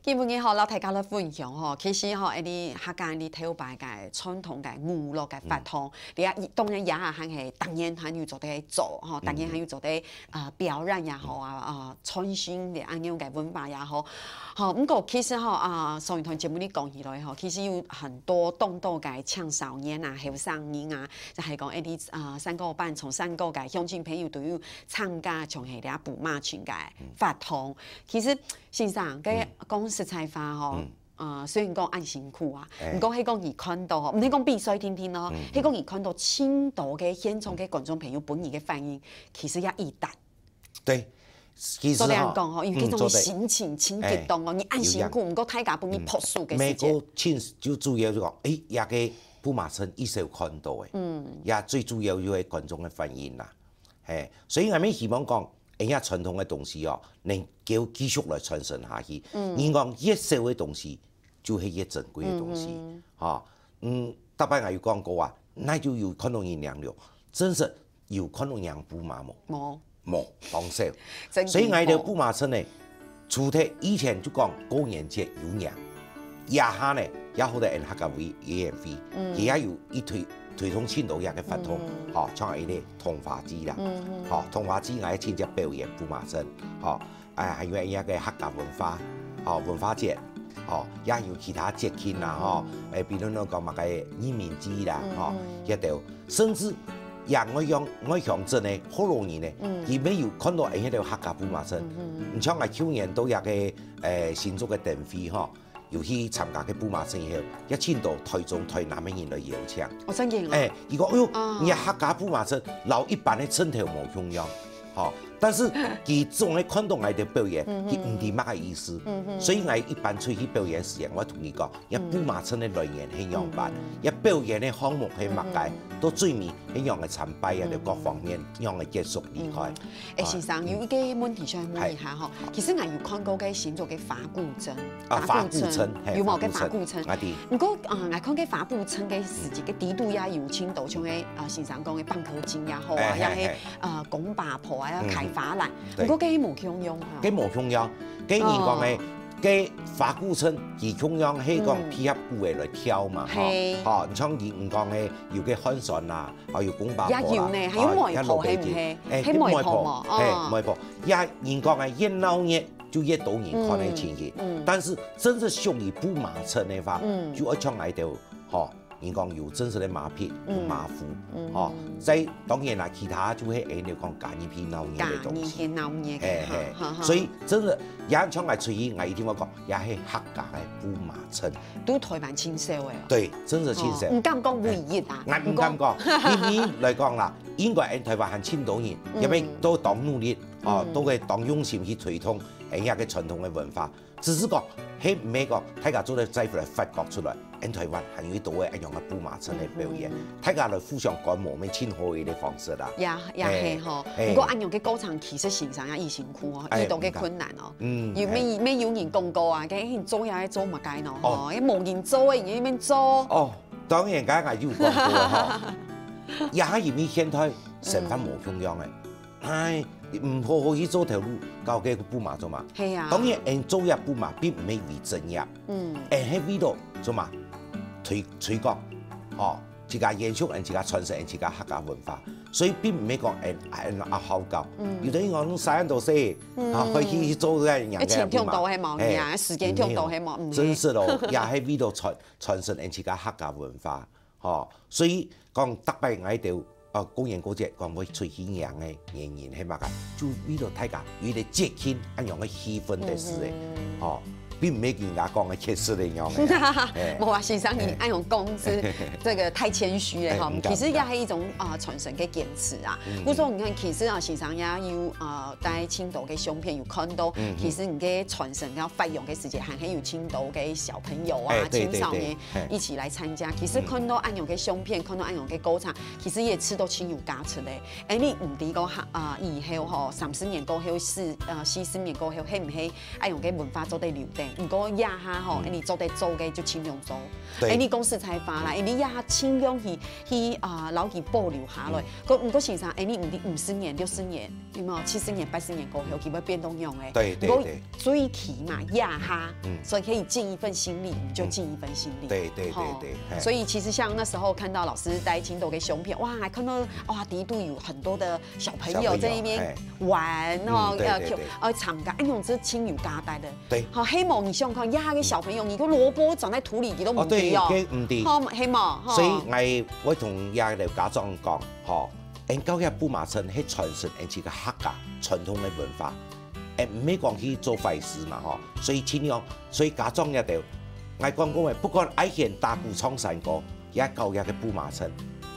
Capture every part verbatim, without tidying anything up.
今晡日吼，摎大家來分享吼，其實吼，𠊎俚客家人頭擺个傳統个娛樂个活動，這當然也還係逐年還有做得做吼，逐年還有做得啊表演也好啊，啊傳承這恁樣个文化也好。吼，毋過其實吼啊，上一段節目你講起來吼，其實有很多當多个青少年啊、後生人啊，就係講𠊎俚啊，三个半從三个个鄉親朋友都有參加，像係這布馬村个活動。其實先生，該講實在話吼，呃，雖然講恁辛苦啊，毋過係講你看到吼，毋係講比賽定定咯，係講你看到盡多个現場个觀眾朋友本人个反應，其實也異大。對，其實做得恁哈，講吼，因為這種心情盡激動哦，你恁辛苦，毋過大家分你拍手个時間，美國親就主要就講，誒，這个布馬村一手看到誒，嗯，也最主要就係觀眾个反應啦，嘿，所以𠊎們希望講，誒，這傳統个東西哦，能夠繼續來傳承下去。嗯，人講越少个東西，就係越珍貴个東西，哈，嗯，大半也有講過啊，那就有看到人娘了，真實有看到娘布馬無？無。無，當少。真的所以𠊎兜布馬村呢，除忒以前就講過年節有娘，這下呢，也好得𠊎客家委委員會，佢也有一推推動盡多這个活動，吼，像一个桐花祭啦，吼，桐花祭𠊎親自表演布馬村，吼，哎，還有一个客家文化，吼，文化節，吼，也有其他節慶啦，吼，誒，比如講講麼个義民祭啦，吼，這兜，甚至 也外鄉外鄉鎮个福佬人呢，佢乜有看到𠊎兜客家布馬村。你像𠊎舊年到這个誒新竹个燈會吼，有去參加个布馬村以後，也盡多台中、台南个人來邀請。哦，真个哦。誒，佢講，哎喲，你客家布馬村摎一般个村頭無共樣，吼。但是佢總係看到𠊎兜表演，佢毋知麼个意思，所以𠊎一般出去表演時間，𠊎同佢講， 這布馬村个來源係仰般，這表演个項目係麼个，到最尾係仰个參拜啊，就各方面仰个結束離開。誒，先生，有一个問題想問一下吼，其實𠊎有看過个新竹个花鼓村，啊，花鼓村，嘿，有無个花鼓村，花鼓村？啊對。毋過啊，𠊎看个花鼓村个時節个底肚也有盡多像个啊，先生講个放科金也好啊，哎也係哎啊公八婆啊，嗯開花籃，對毋過个無共樣啊。該無共樣，該人講个，該花鼓村佢共樣係講配合鼓个來跳嘛，吼，吼，像人講个有个漢山啦，哦有公八婆啦，也有呢，還有媒婆係毋係？誒，係媒婆嘛，嘿，哦，媒婆，也人講个越鬧熱就越多人看个情形，但是真正屬於布馬村个話，就愛像𠊎兜，吼。 人講有真實个馬匹、有馬夫，吼，在當然啦，其他就係誒，你講加入去鬧熱个東西，加入去鬧熱个，嘿嘿，哈哈哈。所以真的，也像𠊎出去，𠊎一定會講，也係客家个布馬村，都台灣盡少个哦。對，真實盡少。哦，毋敢講唯一啊，𠊎毋敢講，因為來講啦，應該𠊎台灣還盡多人，因為都當努力，哦，都會當用心去推動，誒，這个傳統个文化。 只是講，係毋係講大家做得再來發掘出來，𠊎台灣還有一多个恁樣个布馬村个表演，大家來互相觀摩，乜盡好个一个方式啦。也也係吼，嘿毋過恁樣个過程其實先生也異辛苦哦，哎遇到个困難哦，嗯有乜乜有人講過啊，該你做也愛做麼个喏吼，哦也無人做个，你那邊做，哦，當然，剛剛有講過吼，也係因為現代生活無共樣个，哎，毋好好去做頭路，搞个布馬做嘛。係啊，當然，𠊎做這布馬並毋係為正業，嗯，𠊎係為了做嘛，推推廣，哦，自家延續，𠊎自家傳承，𠊎自家客家文化，所以並毋係講𠊎𠊎啊好搞，有的人講你生恁多歲，啊，可以去做這樣一錢聽到係無嘿呀，時間聽到係無，毋係真是咯，也係為了傳傳承𠊎自家客家文化，吼，所以講逐擺𠊎兜 哦，過年過節講會出去䀴个原因係麼个？就為了大家有一個節慶恁樣个氣氛个事誒，吼，並毋係人家講个確實个樣个，哎，無啊，先生，你恁樣講是這個太謙虛了哈。哎，毋敢其實也係一種啊傳承个堅持啊。故所你看，其實啊，先生也有啊帶盡多个相片，有看到，其實你个傳承要發揚个時節，還係有盡多个小朋友啊哎，對青少年對對哎一起來參加。其實看到恁樣个相片，看到恁樣个過程，其實也知得盡有價值个。 哎，你毋知講哈啊，以後吼，三十年過後，四呃四十年過後，係毋係恁樣个文化做得留低？毋過這下吼，嗯。你做得做个就盡量做。對。哎，你講實在話啦，嗯。哎，你這下盡量去，去，啊，摎佢保留下來。嗯。毋過，毋過先生，哎，你毋知五十年、六十年，有沒有？七十年、八十年過後，嗯。佢會變到樣誒。對，對，毋過對。最起碼這下，嗯。所以可以盡一份心力，你就盡一份心力。嗯。對，對，對，吼。對，嘿。所以其實像那時候看到老師帶青島个相片，哇，還看到，哇，底肚有很多的小朋友在那邊玩，小朋友，嘿。吼，嗯，對，呃，對，對。呃，參加，哎，那種是親友家帶的。 對。吼，希望你想看，這下个小朋友，你个蘿蔔長在土裡，佢都毋知哦。哦，對，佢毋知。吼，係無？吼。所以𠊎會同這个家長講，吼，𫣆教這衢麻趸係傳承𫣆自家客家傳統个文化，誒，毋係講去做壞事嘛，吼。所以盡量，所以家長這兜，𠊎講過个，不管愛先打鼓唱山歌，也教這个衢麻趸，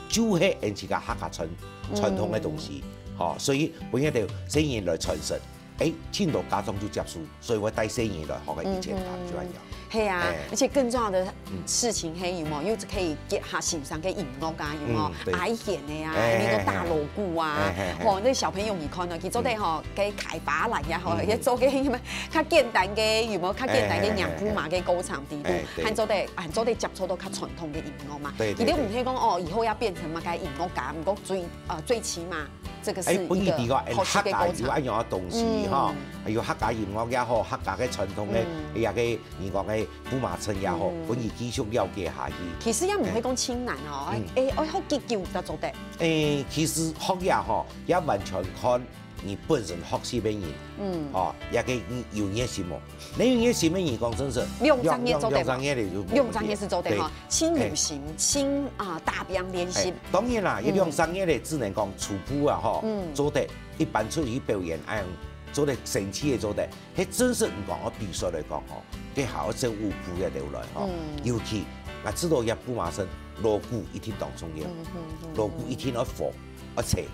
就係𫣆自家客家傳，傳統个東西，嗯。吼。所以分這兜細人來傳承。 誒，盡多家長就接受，所以𠊎帶細人來學个一千堂，嗯哼。就恁樣。係啊，誒。而且更重要的事情，嗯。係有無？又可以結合先生个音樂啊，有無？嗯，對。哀絃个啊，哎，那個打鑼鼓啊，哎，哎，哎。吼，那小朋友你看呢，佢做得吼，嗯。該開花籃也好，嗯。也做个什麼，較簡單个，有無？較簡單个，哎，哎，哎，哎。讓步嘛个歌唱底肚，哎，對。還做得，還做得接觸到較傳統个音樂嘛。對，對，佢都毋係講，對。哦，以後要變成麼个音樂家，毋過最，呃，最起碼 這個是一個學習个過程。哎，本意係講，哎，客家有恁樣个東西，嗯。吼，有客家音樂也好，客家个傳統个，嗯。也个，你講个衢麻趸也好，嗯。分佢繼續了解下去。其實也毋會講盡難哦，哎。嗯。哎，愛學幾久才做得？哎，其實學也吼，也完全看你本身學習个人，嗯。哦，也个有熱心無。 你有熱心个人講真實，兩三日做得嘛。兩，兩三日就無問題。兩三日係做得吼，對。盡有心，嘿。盡，啊，打拚練習。嘿，當然啦，嗯。一兩三日个只能講初步啊，吼，嗯。做得一般出去表演，哎，做得生趣个做得，係真實毋講，我比賽來講吼，該還愛做舞步个流來吼，嗯。尤其，𠊎知道這衢麻趸，鑼鼓一定當重要，嗯，嗯，嗯，鑼鼓一定愛和。 而且，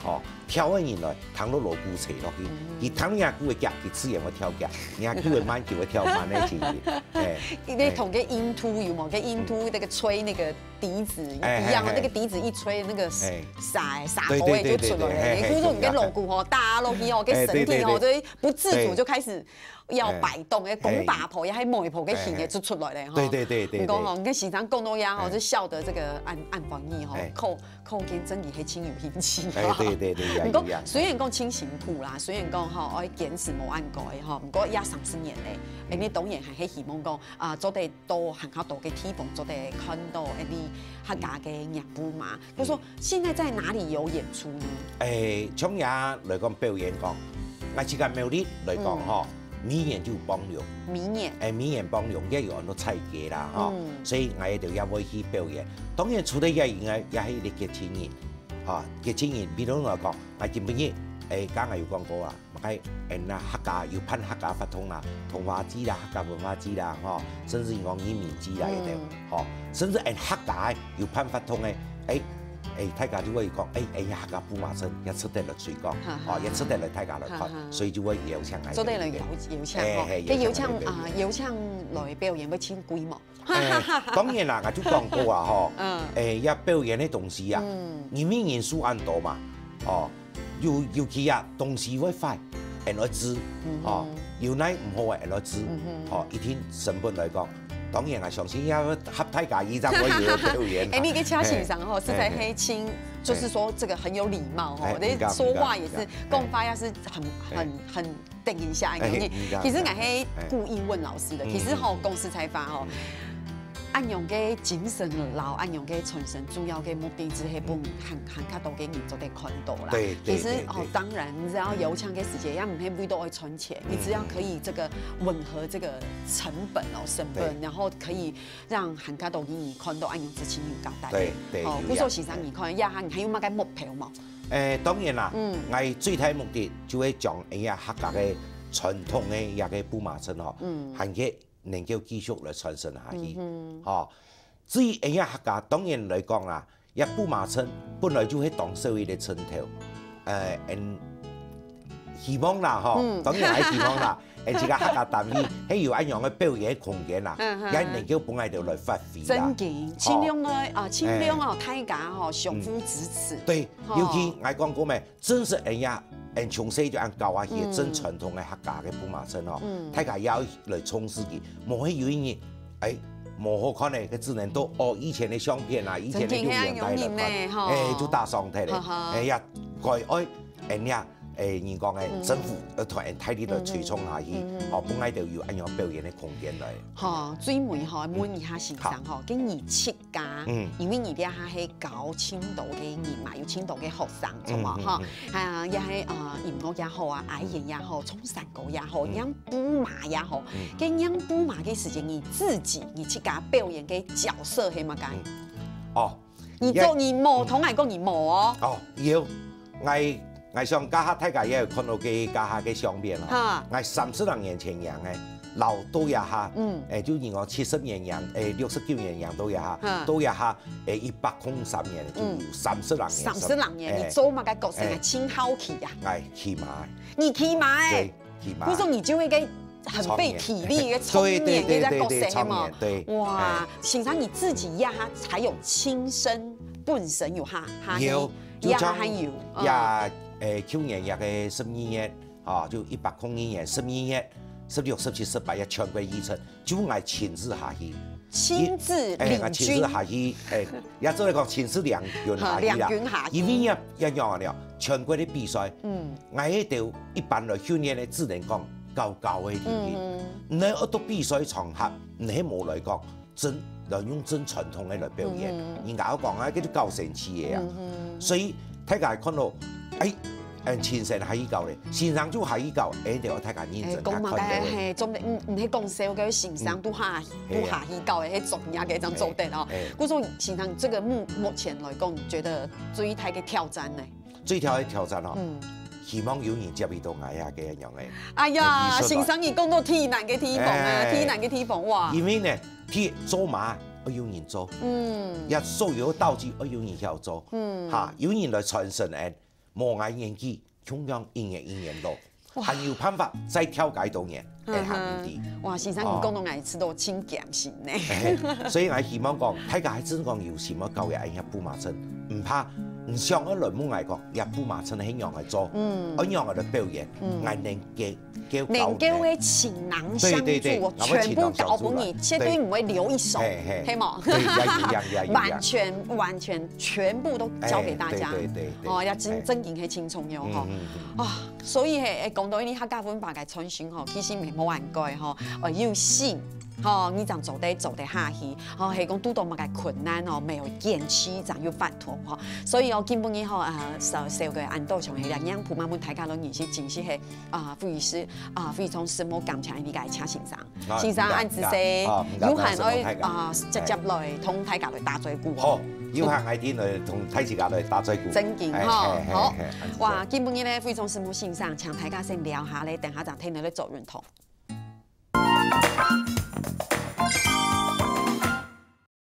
吼，跳个人來，聽到鑼鼓吹落去，嗯。佢聽若鼓个遽，佢自然會跳遽，若鼓个慢，佢會跳慢个情形。哎，你同个音圖有無？跟音圖那個吹那個笛子一樣，哎，哎，哎。那個笛子一吹，那個哎。沙，沙對，對，波也就出來了。對，對，對，對，你比如說你跟鑼鼓吼打落去哦，哎，跟身體吼，對，對，對。就不自主就開始要擺動，哎。哎，講打婆，也還摸一婆个形也就出來了吼。對，對，對，對，對。你講吼，你看先生講到呀吼，哎。就笑得這個恁，恁歡喜吼，哎。可 可見真个係盡有興趣。哎，對，對，對，呀，毋過，有呀。雖然講盡辛苦啦，雖然講吼，愛堅持無恁過个吼，毋過也三十年咧，嗯。𫣆俚當然還係希望講，啊，做得到還較多个地方，做得看到𫣆俚客家个樂譜嘛。嗯。就說，現在在哪裡有演出呢？哎，像這來講表演講，𠊎自家苗栗來講吼，嗯。 每年就有放了。每年。哎，每年放了，也有恁多彩街啦，吼。嗯。所以𠊎兜也會去表演。當然，除了這以外，也係一個節慶日，吼，節慶日，比如來講，𠊎今晡日，哎，剛剛有講過啊，嘛該，嗯啊，客家有辦客家活動啦，桐花祭啦，客家文化祭啦，吼，甚至於講移民祭啦，嗯。一兜，吼，甚至嗯客家有辦活動个，哎， 哎，大家就會講，哎，哎呀，客家衢麻趸也值得來推廣，哈哈。哦，也值得來大家來看，哈哈。所以就會邀請來。做得來邀，邀請吼，哎，嘿，該邀請邀請來表演。啊，邀請來表演會盡貴無？哎，當然啦，𠊎就講過啊，吼，嗯。哎，要表演个東西啊，嗯。人民人數恁多嘛，哦，尤，尤其啊，東西會壞，恁愛煮，嗯哼。哦，有哪毋好个，恁愛煮，嗯哼。哦，一定成本來講， 當然啦，相信也合大家意，正會有表演。哎，你个車先生吼，哎，實在係盡，哎。就是說這個很有禮貌吼，哎，你說話也是，應該，應該，講話也是很，哎。很，很等一下，哎，有你，應該，其實𠊎係故意問老師的，哎。其實吼，嗯，嗯，嗯。講實在話吼，嗯。恁樣个精神摎恁樣个傳承，主要个目的就係分還，還較多个人做得看到啦。對，對，其實吼，對，對。當然，你知道邀請个時間，也毋係為到愛賺錢，你只要可以這個吻合這個成本哦，成本，對。然後可以 讓還較多人看到恁樣子親友交代。對，對，哦，有影。故所先生，你看，這下你還有麼个目標無？誒，當然啦，嗯。𠊎最大目的就係將𫣆个客家个傳統个這个衢麻趸吼，嗯。還係能夠繼續來傳承下去。嗯哼。吼，至於𫣆个客家，當然來講啦， 這衢麻趸本來就係當少一个趸頭，呃，嗯，希望啦，吼，嗯。當然係希望啦，𫣆自家客家單位係有恁樣个表演个空間啦，嗯哼。也能夠分𠊎兜來發揮啦。真个，吼。盡量來，啊，盡量哦，哎。大家吼，相互支持。嗯。對，吼。尤其𠊎講過咩， 真實𫣆這恁從細就恁教下去，真傳統个客家个布麻襯哦，大家也愛來重視佢，無係有一日，哎，無好看个，佢只能到哦以前个相片啊，以前个錄影帶來看，真經係恁樣呢，吼。哎，就打爽忒咧，哎呀，該愛，哎呀，哎，人講个政府要同恁大力來推崇下去，哦，分𠊎兜有恁樣表演个空間來。吼，最尾吼，問一下先生吼，跟你七 家，因為你這下係教盡多个人嘛，有盡多个學生，著無吼？啊，也係啊，音樂也好啊，表演也好，唱山歌也好，念布麻也好，該念布麻个時間，你自家你自家表演个角色係麼个？哦，你做你無，同𠊎講你無哦。哦，有，𠊎 𠊎想這下大家也有看到个這下个相片啦。哈。𠊎三十零年前樣个，摎到這下，嗯，誒，就人講七十年樣，誒，六十九年樣到這下，哈。到這下，誒，一百空三年，就有三十零年。三十零年，你做麼个角色啊？哎。盡好奇啊。𠊎騎馬。你騎馬誒？對，騎馬。不是說你就會跟很費體力，一個衝年，對，對，對，一個角色，對，對，對，係嗎？衝年，對。哇，哎。先生你自家這下還有親身本身有哈，哈，有。 就像也還有，嗯。也，誒，舊年這个十二月，啊，就一百空二年十二月，十六、十七、十八也全國演出，就𠊎親自下去。親自領軍。誒，𠊎親自下去，誒，也做得講親自領軍下去啦。哈，領軍下去。因為也，也樣啊，全國个比賽，嗯。𠊎兜一般來訓練个只能講教教个而已。嗯。你愛到比賽場合，你係無來講， 真，來用真傳統个來表演。嗯。人家愛講啊，叫做教神奇个啊。嗯。所以大家看到，哎，嗯，親身下去教咧，先生就下去教，哎，就大家認真誒，講嘛該，看到个。嘿，總得，嗯，毋係講笑个，先生都下，嗯。都下去教个，嘿啊。係專業个，這樣做得哦。嘿，嘿。故所先生這個目，目前來講，覺得最大个挑戰呢？ 最大个挑戰哦，嗯。希望有人接得到𠊎啊，个樣个。哎呀，哎，先生，你講到最難个地方啊，哎。最難个地方，哇。因為呢，第一做馬愛有人做，嗯。也所有道具愛有人曉做，嗯。哈，有人來傳承，誒，無𠊎年紀，共樣一年一年老，哇。還有辦法再跳幾多年，嗯哼。誒，還毋知。哇，先生，你講到𠊎試到盡艱辛呢。哦。誒，所以𠊎希望講，大家還真講有心愛教个，哎呀，布馬chân，毋怕， 你想愛來問𠊎講，這布馬chân係仰仔做？嗯。愛仰仔來表演，嗯。𠊎能夠，夠教你。能夠个情囊相助，對，對，對，我全部交分你，絕對毋會留一手，對。嘿，嘿。係無？對，呀，呀，呀，呀，呀。完全，完全全部都交給大家。哎，對，對，對，對。哦，這真，哎。真經係盡重要吼。嗯，嗯，嗯。啊，所以嘿，哎，講到你客家文化个傳承吼，其實無恁該吼，呃，有心 吼，你正做得，做得下去，吼，係講堵到麼个困難哦，沒有堅持，正有法度吼。所以哦，今晡日吼，呃，小小个恁多像係這樣，普馬問大家个人是真係係，啊，非常，啊，非常承蒙感謝你个謝先生。啊，先生，恁仔細，啊，有閒愛，啊，直接來同大家來打嘴鼓哦。好，有閒愛定來同大自家來打嘴鼓。真經吼，哎，哎，哎，好。哎，哎，哇，今晡日呢，非常承蒙先生，請大家先尞下咧，等下正聽到咧做運動。